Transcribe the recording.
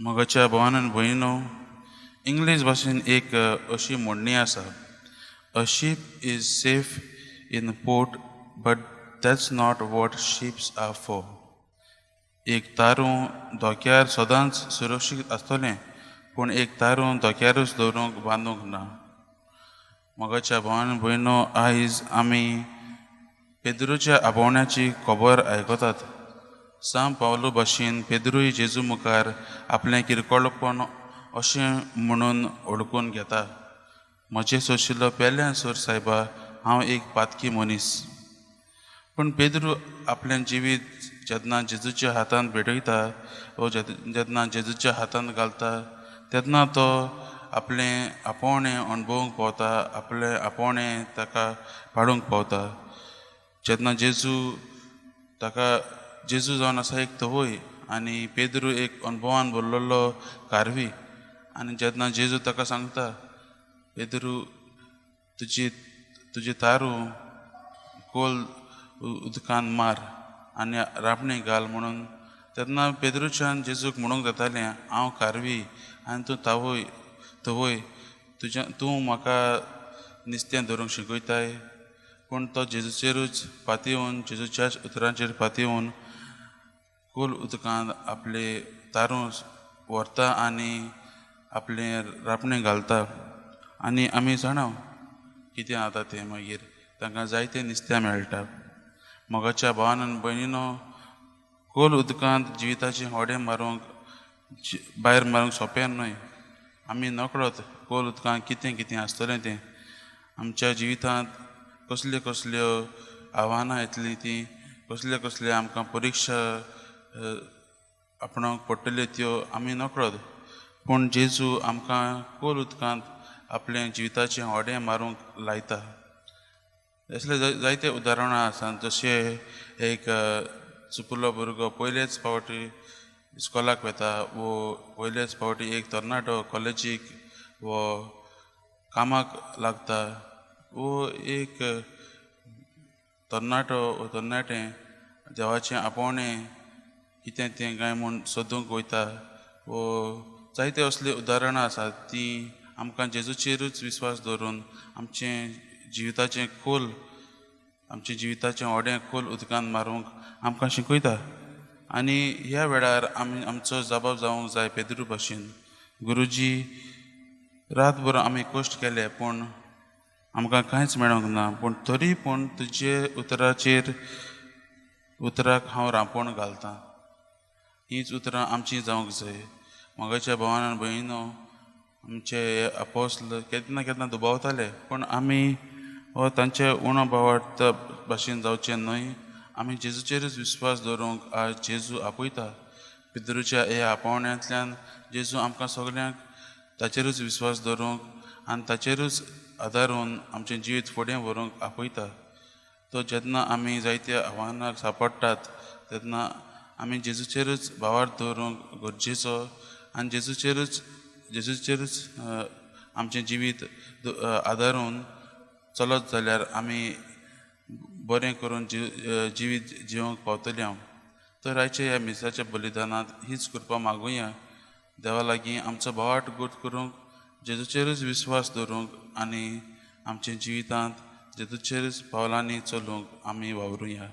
मोगाच्या भावान आनी भयणीनो, इंग्लीश भाशेन एक अशी म्हणणी आसा, "A ship is safe in port, but that's not what ships are for." एक तारूं धोक्यार सदांच सुरक्षीत आसतलें, पूण एक तारूं धोक्यारूच दवरूंक बांदूंक ना. मोगाच्या भावान भयणो, आयज आमी पेद्रूच्या आपोवण्याची खबर आयकतात. सांत पावलू भाशेन पेद्रूय जेजू मुखार आपलें किरकोळपण अशें म्हणून वळखून घेता, "म्हजें सोशिल्लो पेल्यान सोर सायबा, हांव एक पातकी मनीस." पूण पेद्रू आपलें जिवीत जेन्ना जेजूच्या हातांत भेटयता वो जेन्ना जेजूच्या हातांत घालता, तेन्ना तो आपलें आपोवणें अणभवूंक पावता, आपलें आपोवणें ताका पाडूंक पावता. जेन्ना जेजू ताका, जेजू जावन आसा एक तवय आनी पेद्रू एक अणभवान भरलेलो कारवी, आनी जेन्ना जेजू ताका सांगता, "पेद्रू, तुजी तारूं खोल उदकान मार आनी रांपणी घाल" म्हणून, तेन्ना पेद्रूच्यान जेजूक म्हणूंक जातालें, "हांव कारवी आनी तूं तावय तवय, तुज्या तूं म्हाका नुस्तें धरूंक शिकयताय?" पूण तो जेजूचेरूच पातयेवन, जेजूच्याच उतरांचेर पातयेवन खोल उदकांत आपले तारूं व्हरता आनी आपलें रांपणें घालता. आनी आमी जाणा कितें जाता तें, मागीर तांकां जायतें नुस्तें मेळटा. मोगाच्या भावान आनी भयणीनो, खोल उदकांत जिविताचें होडें मारूंक, भायर मारूंक सोंपें न्हय. आमी नकळत खोल उदकांत कितें कितें आसतलें तें, आमच्या जिवितांत कसल्यो कसल्यो आव्हानां येतलीं तीं, कसल्यो कसल्यो आमकां परिक्षा आपणावंक पडटल्यो त्यो आमी नकळत. पूण जेजू आमकां खोल उदकांत आपलें जिविताचें होडें मारूंक लायता. असले जायते उदाहरणां आसात, जशें एक चुपुल्लो भुरगो पयलेच फावटी इस्कोलाक वता वो पयलेच फावटी एक तरणाटो कॉलेजीक वो कामाक लागता वो एक तरणाटो वो तरणाटें देवाचें आपोवणें कितें तें काय म्हूण सोदूंक वयता वो जायते असलीं उदाहरणां आसात, तीं आमकां जेजूचेरूच विस्वास दवरून आमचें जिविताचें खोल, आमचें जिविताचें होडें खोल उदकांत मारूंक आमकां शिकयता. आनी ह्या वेळार आमी आमचो जबाब जावंक जाय पेद्रू भाशेन, "गुरुजी, रातभर आमी कश्ट केले, पूण आमकां कांयच मेळोंक ना, पूण तरी पूण तुजे उतराचेर उतराक हांव रांपोण घालतां." हीच उतरां आमची जावंक जाय. मोगाच्या भावान आनी भयणीनो, आमचे आपोस्ल केन्ना केन्ना दुबावताले, पूण आमी हो तांचे उणो भावार्थ भाशेन जावचें न्हय. आमी जेजूचेरूच विस्वास दवरूंक आज जेजू आपयता. पिद्रूच्या ह्या आपोवण्यांतल्यान जेजू आमकां सगल्यांक ताचेरूच विस्वास दवरूंक आनी ताचेरूच आदारून आमचें जिवीत फुडें व्हरूंक आपयता. तो जेन्ना आमी जायत्या आव्हानाक सांपडटात, तेन्ना आमी जेजूचेरूच भावार्थ दवरूंक गरजेचो आनी जेजूचेरूच आमचें जिवीत आदारून चलत जाल्यार आमी बरें करून जिवीत जिवंक पावतले हांव. तर आयच्या ह्या मिसाच्या बलिदानांत हीच कृपा मागुया देवा लागीं, आमचो भावार्थ घट करूंक, जेजूचेरूच विस्वास दवरूंक आनी आमच्या जिवितांत जेजूचेरूच पावलांनी चलूंक आमी वावरुया.